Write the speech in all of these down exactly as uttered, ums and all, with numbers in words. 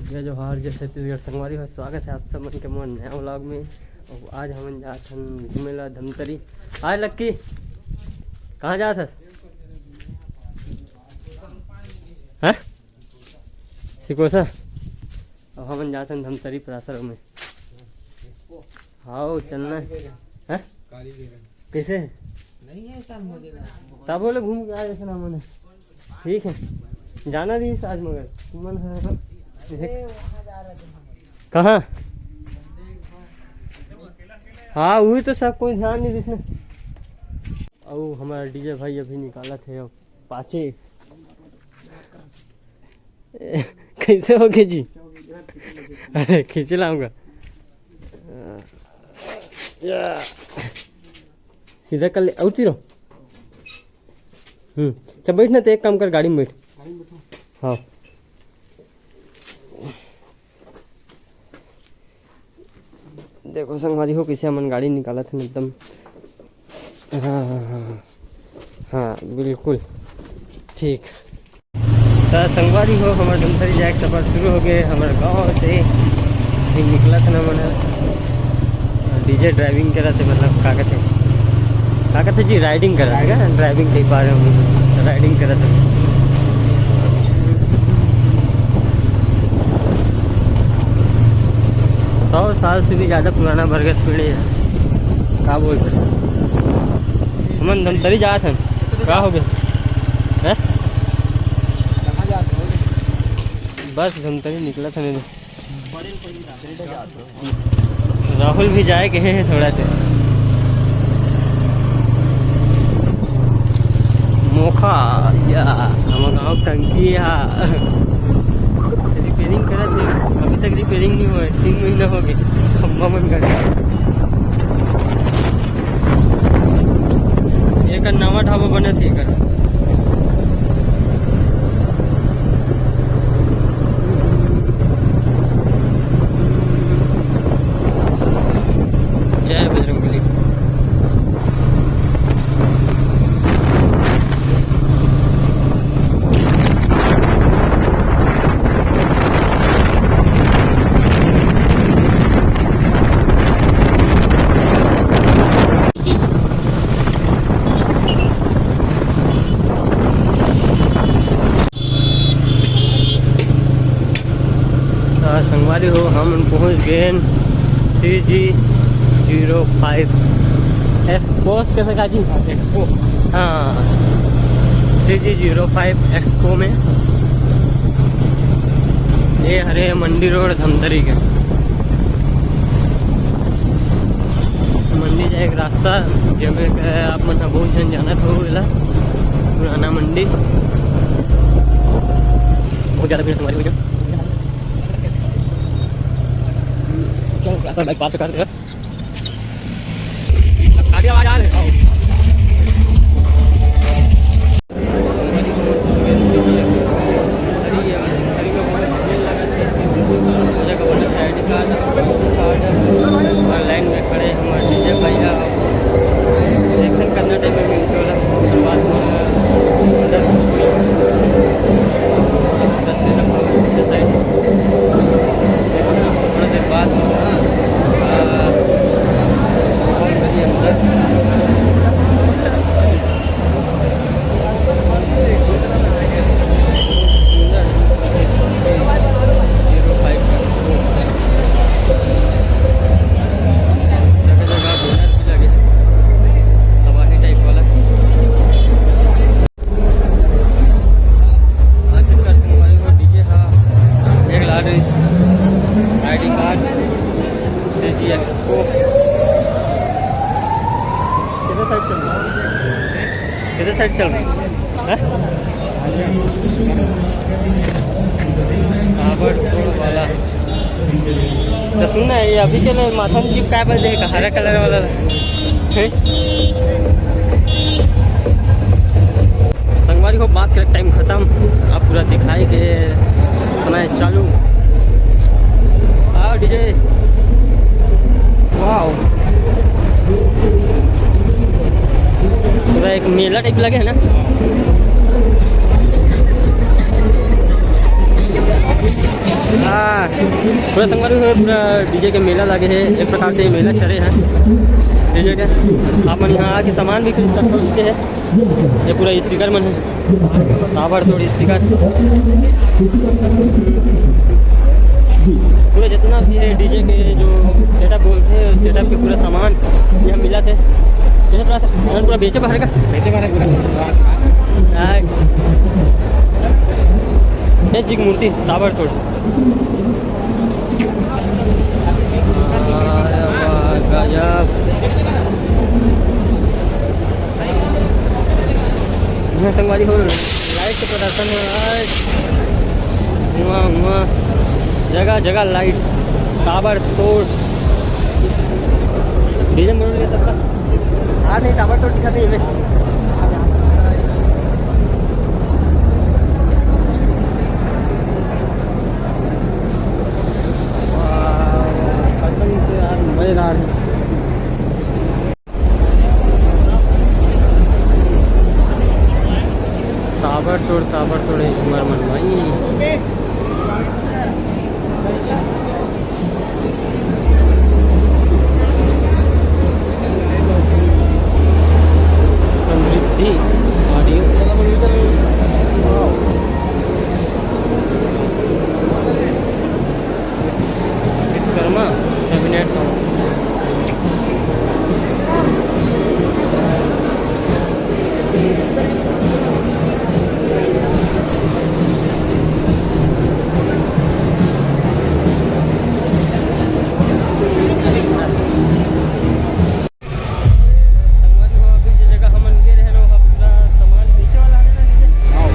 जय जोहार, जय छत्तीसगढ़। संगवारी हो, स्वागत है आप सब मन के मोर नया vlog में। और आज हमन जात हन घूमे ला धमतरी। आय लक्की, कहाँ जात हस? हैं? सिकोसा। अब हमन जात हन धमतरी परासर में। हाँ, चलना है। हैं? कैसे? नहीं है, सब मुझे ना। तब बोले घूम के आए, ऐसा ना मने। ठीक है, जाना रहिस आज, मगर तुमन ह कहाँ? हाँ, वही तो, सब कोई ध्यान नहीं दिस ना। अउ हमारा डीजे भाई अभी निकालत हे अब पाछे। कैसे हो गए जी? अरे, खींच लाऊंगा। या। सीधा कर ले, और तीरो। हम्म, चल बैठ ना, तो एक काम कर, गाड़ी में बैठ। हाँ। देखो संगवारी हो, कैसे हमन गाड़ी निकालत हन एकदम। हाँ, हाँ, हाँ, हाँ। हाँ, बिल्कुल ठीक। त संगवारी हो, हमर धमतरी जाए के सफर शुरू हो गए। हमर गाँव से अभी निकलत हन हमन ह। डीजे ड्राइविंग करत हे, मतलब, का कथे, का कथे जी, राइडिंग करत हे का? ड्राइविंग कही पा रहे हो, राइडिंग करत हे। सौ साल से भी ज्यादा पुराना बरगद पेड़ है। का बोलते? हमन धमतरी जात हन। का हो गए? हैं? बस धमतरी निकलत हन। राहुल भी जाए के हे थोड़ा से। मोखा या हमर गाँव टंकी हा रिपेयरिंग करत हे, अभी तक रिपेयरिंग नहीं होए, तीन महीना हो गए। खंभा मन कर एकर नवा ढाबा बनत हे एकर। जय बजरंगबली। त संगवारी हो, हम पहुंच गए सी जी जीरो फाइव एक्सपो। कैसे का जी? एक्सपो। हाँ, सी जी जीरो फाइव एक्सपो में। ये हरे मंडी रोड धमतरी के। मंडी जाए एक रास्ता, जेमे के आप मन ह बहुत झन जानत हो एला, पुराना मंडी। बहुत ज्यादा भीड़ संगवारी हो गया। चलो, थोड़ा सा बाइक पास कर दे। गाड़ी आवाज आ रही है। और लाइन में खड़े हमारे डीजे भैया, देखते हैं कितना टाइम में मिलते वाला। फिर बाद में अंदर दस मिनट पीछे साइड, थोड़ा देर बाद, आ, अंदर। जगह जगह बैनर भी लगे, तबाही टाइप वाला। आखिरकार संगवारी हो, डीजे हा एक लाख आईडी कार्ड से जी एक्सपो। किधर साइड चल रहा है? किधर साइड चल रहा है? हैं? ताबड़तोड़ वाला। तो सुन ना, ये अभी के लिए माथा में चिपकाए बर देख, हरा कलर वाला। हैं? संगवारी हो, बात करे टाइम खत्म, अब पूरा दिखाई के समय चालू। आओ डीजे। वाओ, पूरा एक मेला टाइप लगे है ना। हाँ, पूरा संगवारी हो, पूरा डीजे के मेला लगे है, एक प्रकार से ये मेला चले है डीजे के। आप मन यहाँ आके सामान भी खरीद सकते हो, इससे है। ये पूरा स्पीकर मन है, ताबड़तोड़ स्पीकर, पूरा जितना भी है डीजे के जो सेटअप बोलते हैं, सेटअप के पूरा सामान यहाँ मिला थे। जैसे पूरा सा-, पूरा बेचे बाहर का, बेचे बाहर पूरा। हाँ। ये जी की मूर्ति ताबड़तोड़। अरे वाह, गजब। यहाँ संगवारी हो, लाइट के प्रदर्शन हो रहा है। हुआ, हुआ, जगह जगह लाइट, ताबड़तोड़। डीजे मोड़ लिया तब का। आज नहीं, ताबड़तोड़ दिखाते हैं। वाह, कसम से यार, मजेदार है। ताबड़तोड़, ताबड़तोड़ है झूमर मन भाई। समृद्धि ऑडियो। विश्वकर्मा कैबिनेट। संगवारी हो, अभी जे जगह हमन गे रहे, वो ह पूरा सामान बेचे वाला हरे ना, ठीक है? हाँ।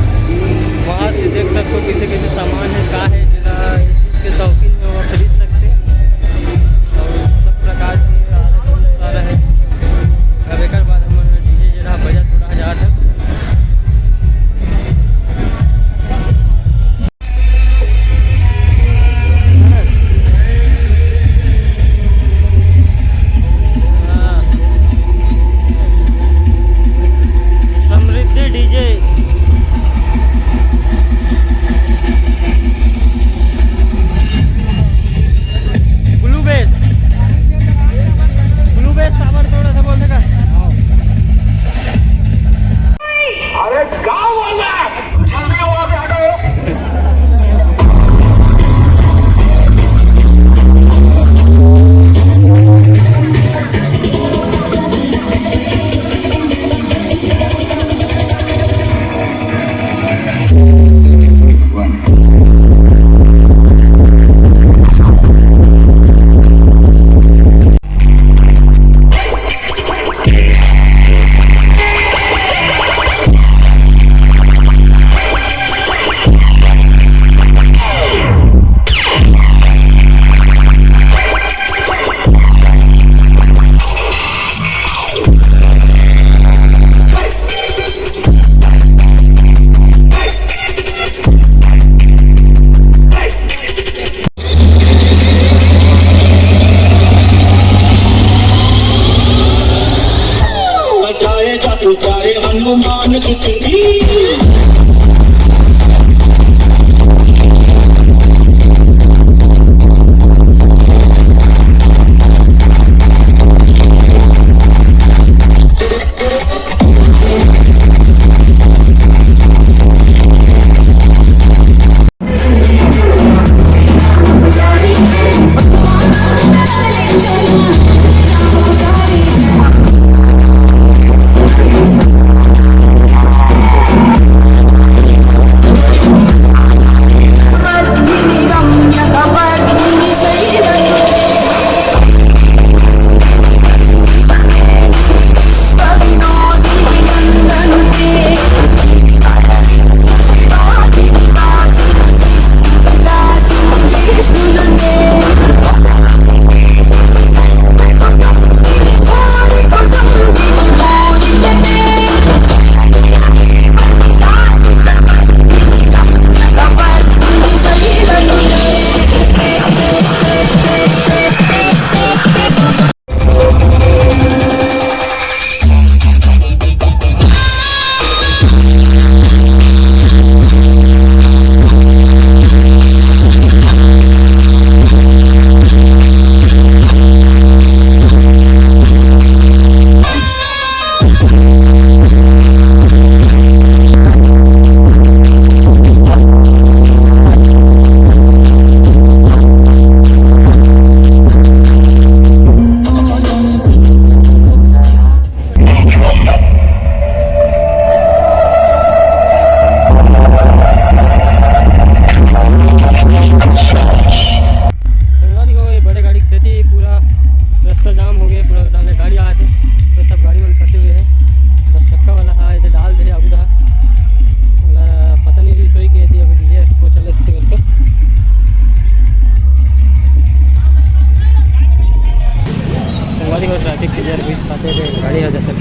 वहाँ से देख सकते हो कैसे कैसे सामान है, का है, जेला ये चीज के शौकीन है, वो खरीद सकते हैं। और सब प्रकार के आलस बहुत सारा है। अब एकर बाद हमन डीजे जेला बजा थोड़ा हजार तक। Samriddhi DJ. Blue base, blue base tower थोड़ा सा बोल देगा। अरे गाँव वाला, जल्दी वहाँ से हटो।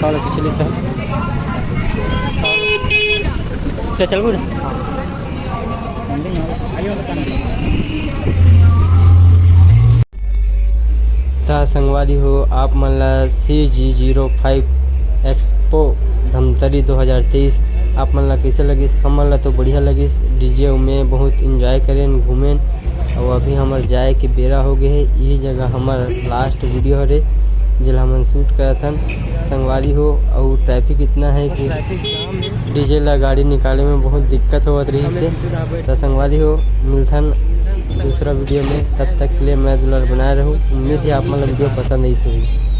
वाला पीछे लेता है। तो चल गुड। त संगवारी हो, आप मन ला सी जी जीरो फाइव एक्सपो धमतरी दो हज़ार तेईस आप मन ला कइसे लगिस? हमन ला तो बढ़िया लगिस। डीजे में बहुत एंजॉय करेन, घूमेन। अउ अभी हमर जाए के बेरा हो गए हे। यही जगह हमर लास्ट वीडियो हरे, जेला हमन शूट करत हन। संगवारी हो, अउ ट्रैफिक इतना है कि डीजे ला गाड़ी निकाले में बहुत दिक्कत होवत रहिस हे। त संगवारी हो, मिलथन दूसरा वीडियो में। तब तक के लिए मैं दुलार बनाए रहूँ। उम्मीद है आप मन ला वीडियो पसंद आइस होही।